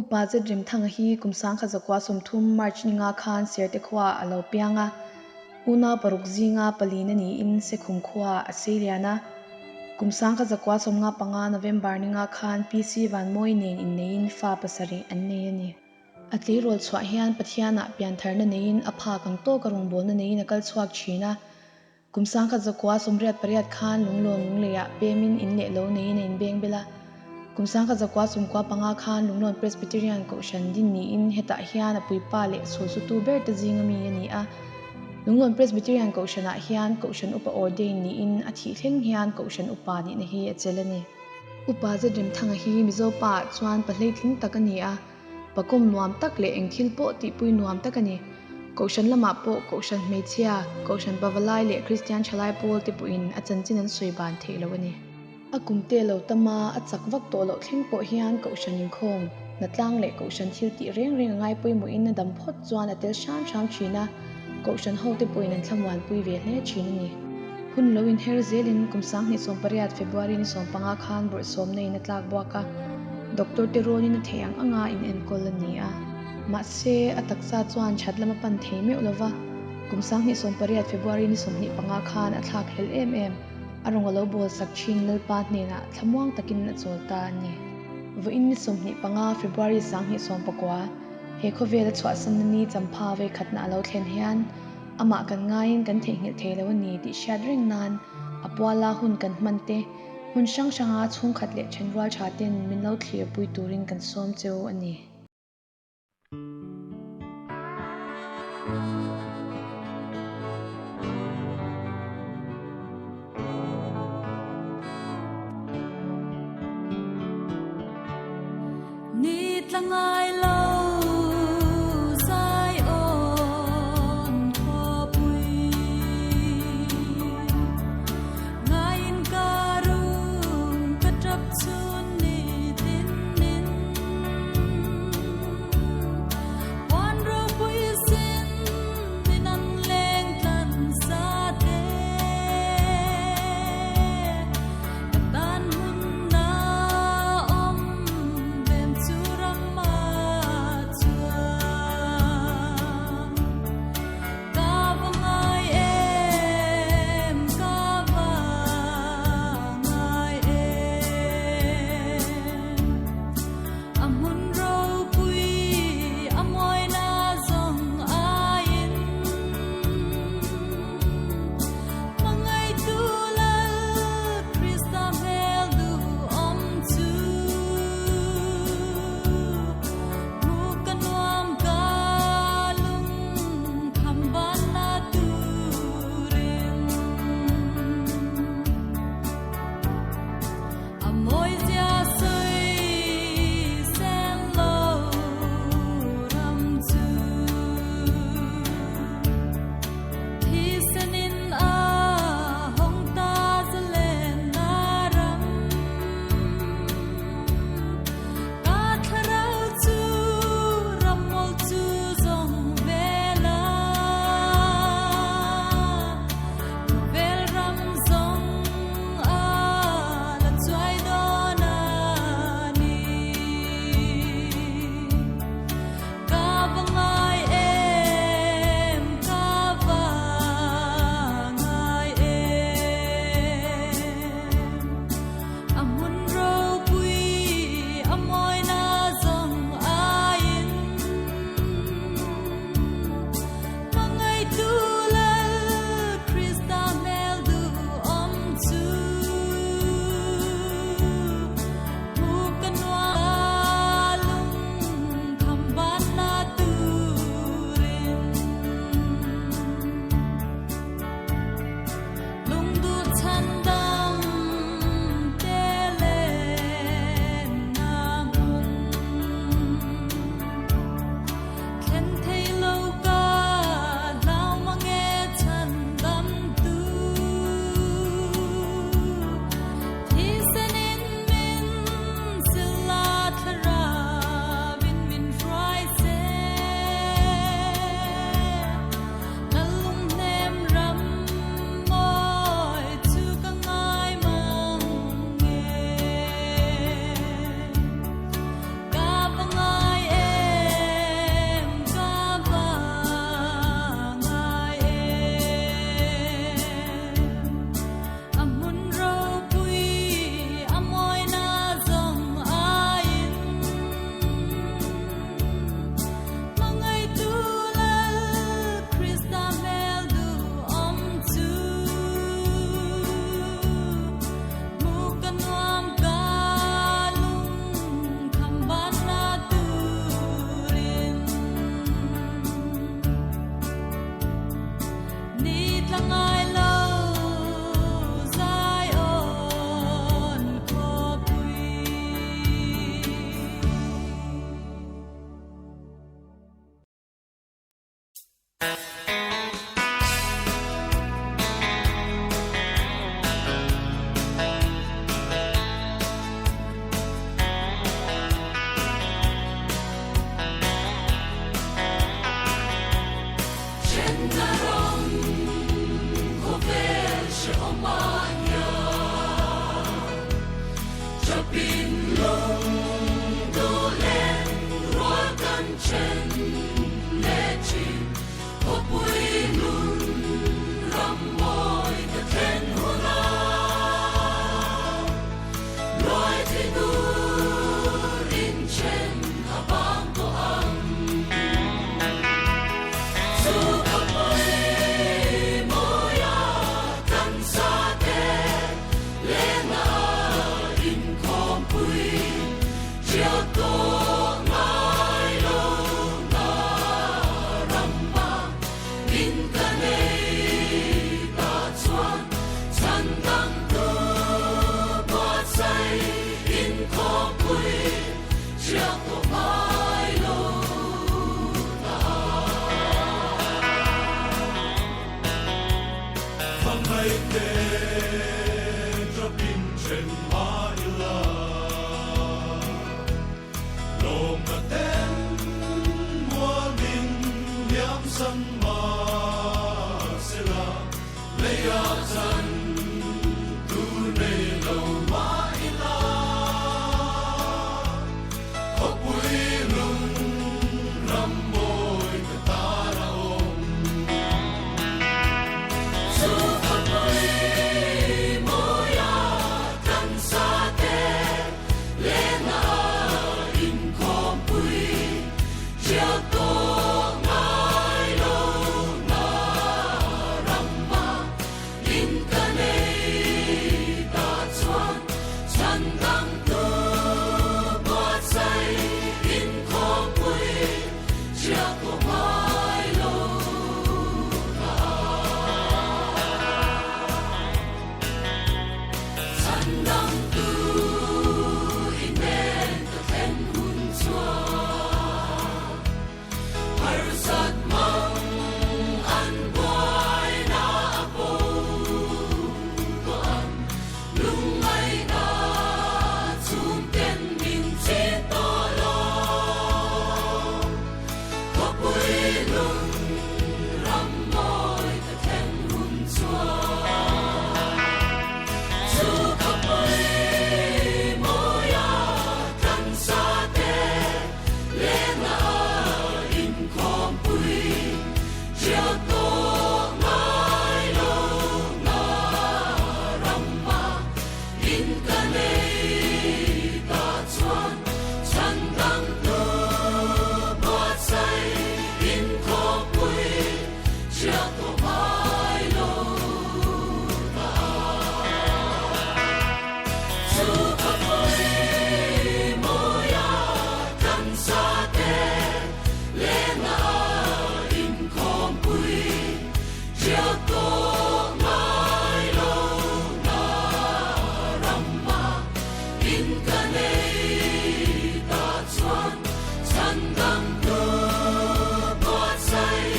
Upa Zet Remthanga hi kum 1930 March ni nga khan Serte khuaah a lo piang a, unau paruk zinga palina niin Sekhum khuaah a sei lian a. Kum 1995 November ni nga khan PC Vanmawi nen inneiin fa pasarih an nei a ni. A tleirawl chhuah hian Pathianah piantharna neiin a phak ang tawka rawngbawlna neiin a kal chhuak thin a. Kum 1988 khan Lunglawn Lungleiah pemin in leh lo neiin a inbeng bel a. Kum 1995 khan Lunglawn Presbyterian Kohhran din niin hetah hian a puipa leh sulsutu ber te zinga mi a ni a. Lunglawn Presbyterian Kohhranah hian Kohhran Upa ordain niin a thih thleng hian Kohhran Upa nihna hi a chelh a ni. Upa Zremthanga hi Mizo pa ah chuan pa hleitling tak a ni a. Pakawm nuam tak leh eng thil pawh tihpui nuam tak a ni. Kohhran lamah pawh Kohhran hmeichhia, Kohhran pavalai leh Kristian thalai pawl te pawhin a chanchin an sawi ban theih lo a ni. A kum te lo tam a, a chak vak tawh loh thleng pawh hian Kohhran inkhawm, hnatlang leh Kohhran thil tih reng reng a ngai pawimawhin a dam phawt chuan a tel hram hram thin a, Kohhran ho te pawhin an thlamuanpui ve hle thin a ni. Hun lo inher zelin kum 2018 February ni 15 khan bawrhsawmna in a tlak buak a, doctor te rawnin a theih ang anga inenkawl a ni a. Mahse, a taksa chuan that lam a pan thei meuh lo va, kum 2018 February ni 25 khan a thlak hlel em em, a rawn a lo bawl sak thin Lalpa hnenah thlamuang takin a chawl ta a ni. Vawiin ni 25 February 2019, he khawvela chhuahsanna ni champha veikhatna a lo thlen hian, Amah kan ngaiin kan theihnghilh thei lo a ni tih hriat reng nan a puala hun kan hman te, hmun hrang hranga chhungkhat leh thenrual tha ten min lo thlirpui turin kan sawm cheu a ni. Ni tla ngai lo Zion khawpui Ngaiin ka rum ka tap chun ni tin min Puan ropui sin min an leng tlan sa te Ka tan hun na awm. then leh thin khawpui lung ram mawi ka thlen hun a Luai thi tur in then a bang tawh ang. Chu khawpui mawia kan sa te lena inkhawmpui ṭial tawh ngai lo na ramma in ka nei ta chuan chhan dang tu buatsaih inkhawmpui ṭial tawh ngai lo na. Hmangaihte ṭapin ṭhen hma ila, lawmna ten mualmin hliam san mahsela, leiah chan tur nei lo mah ila, khawpui lung ram mawi ka tan a awm. Chu khawpui mawia kan sa te lena inkhawmpui ṭial tawh ngai lo na ramma in ka nei ta chuan chhan dang tu buatsaih inkhawmpui ṭial tawh ngai lo na. Chhan dang tu inen ka thlen hun chuan harsat mang an buai na a bo tawh ang lungngaihna chhung ten min chhin tawh lo. Khawpui lung ram mawi ka thlen hun chuan chu khawpui mawia kan sa te lena inkhawmpui ṭial tawh ngai lo na ramma in ka nei ta chuan chhan dang tu buatsaih inkhawmpui ṭial tawh ngai lo na. Chu khawpui mawia kan sa te lena inkhawmpui ṭial tawh ngai lo na ramma in ka nei ta chuan chhan dang tu buatsaih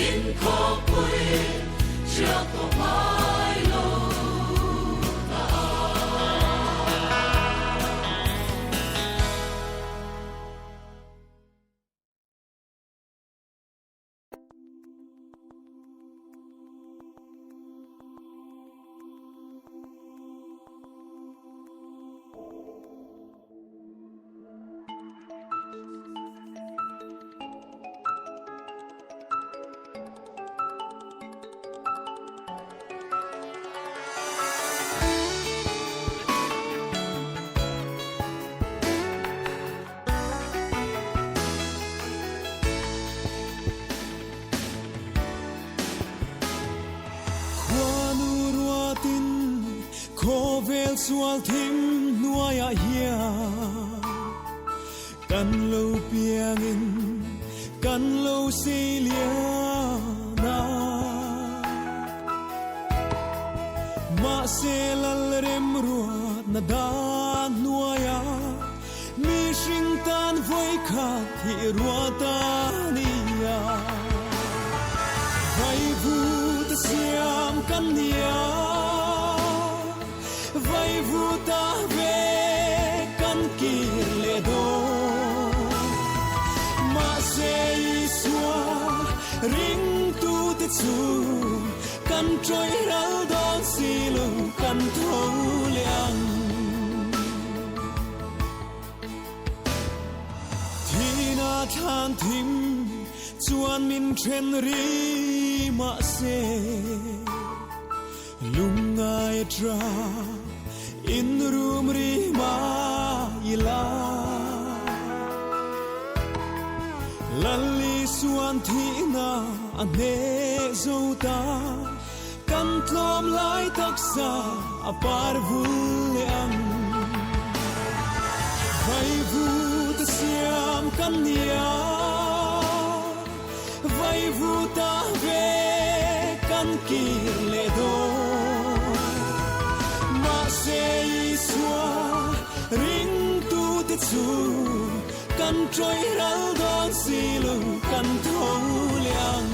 inkhawmpui ṭial tawh ngai lo na. Khuanu ruatin khawvel sual thim hnuaiah hian kan lo piangin kan lo seilian a. Mahse Lalrem ruatna dan hnuaiah mihring tan vawikhat hi ruat a ni a. Vaivut a siam kan ni a, vaivut a ve kan kir leh dawn. Mahse Isua ringtute chu kan tawih ral dawn si lo, kan tho leh ang. Thina thlan thim chuan min then ri mah se Lungngai tra in rum ri mah ila. Lal Isuan thihna a hneh zo ta, kan tlawm lai taksa a par vul leh ang. Vaivuta siam kan nia, vaivuta ve kan kir leh dawn. Mahse Isua ringtute chu kan tawih ral dawn si lo, kan tho leh ang.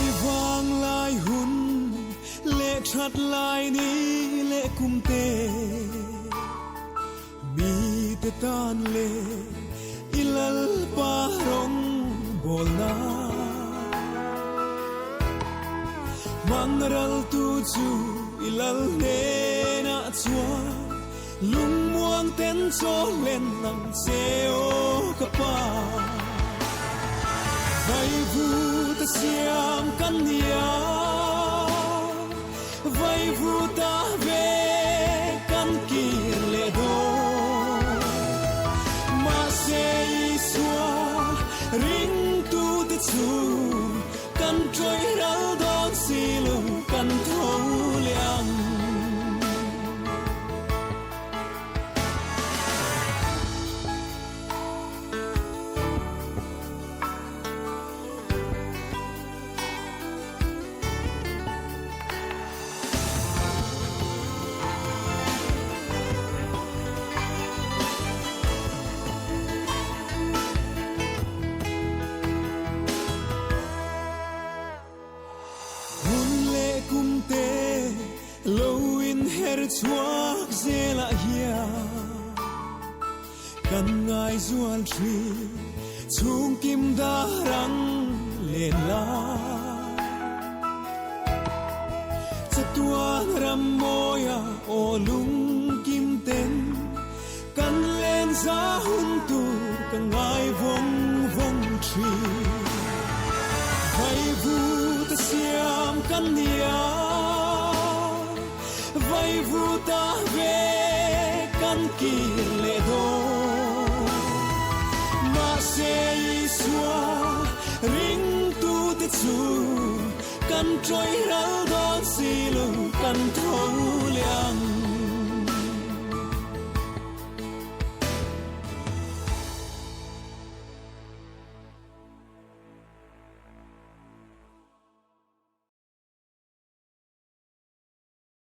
I vang lai hun leh that lai ni leh kum te mi te tan leh i Lalpa rawng bawlna hmang ral tu chu i Lal hnenah chuan Lungmuang ten chaw len ang che aw ka pa. Vaivuta siam kan nia, vaivuta ve kan kir leh dawn. Mahse Isua ringtute chu kan tawih ral dawn si lo, kan tho leh ang. Hun leh kum te Lo in her chhuak zelah hian kan ngaizual thin chhungkim darang len lai. Chatuan ram mawia aw lungkim ten kan len za hun tur ka ngai vawng vawng thin. Vaivuta siam kan nia, vaivuta ve kan kir leh dawn. Mahse Isua ringtute chu kan tawih ral dawn si lo, kan tho leh ang.